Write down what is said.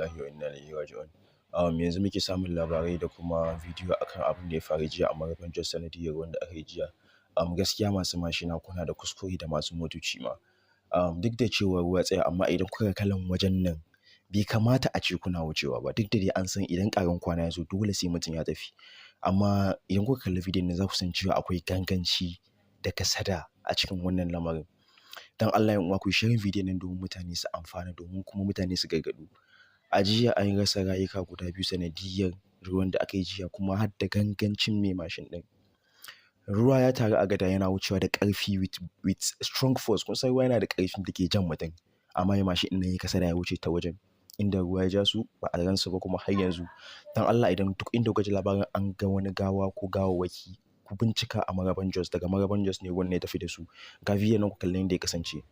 Lillahi wa inna ilaihi raji'un. Yanzu muke samun labarai da kuma bidiyo akan abin da ya faru jiya a Maraban Jos sanadiyyar ruwan da aka yi jiya. Gaskiya masu mashina kuna da kuskure, da masu motoci ma. Duk da cewa ruwa tsaya, amma idan kuka ga kalan wajen nan, bai kamata a ce kuna wucewa ba. Duk da dai an san idan ƙaran kwana ya zo, dole sai mutum ya tafi. Amma idan kuka kalli bidiyon nan, za ku san cewa akwai ganganci da kasada a cikin wannan lamarin. Dan Allah 'yan uwa, ku yi sharing bidiyon nan domin mutane su amfana, domin kuma mutane su gargaɗu. A jiya an rasa rayuka guda biyu sanadiyyar ruwan da aka yi jiya, kuma har da gangancin mai mashin ɗin. Ruwa ya taru a gada, yana wucewa da ƙarfi with strong force. Kun san ruwa yana da ƙarfin da ke jan mutum. Amma mai mashin ɗin nan ya kasada ya wuce ta wajen inda ruwa ya ja su, ba a gansu ba kuma har yanzu. Dan Allah, idan duk inda kuka ji labarin an ga wani gawa ko gawawwaki, ku bincika a Maraban Jos. Daga Maraban Jos ne ruwan ya tafi da su. Ga bidiyon nan, ku kalli yadda ya kasance.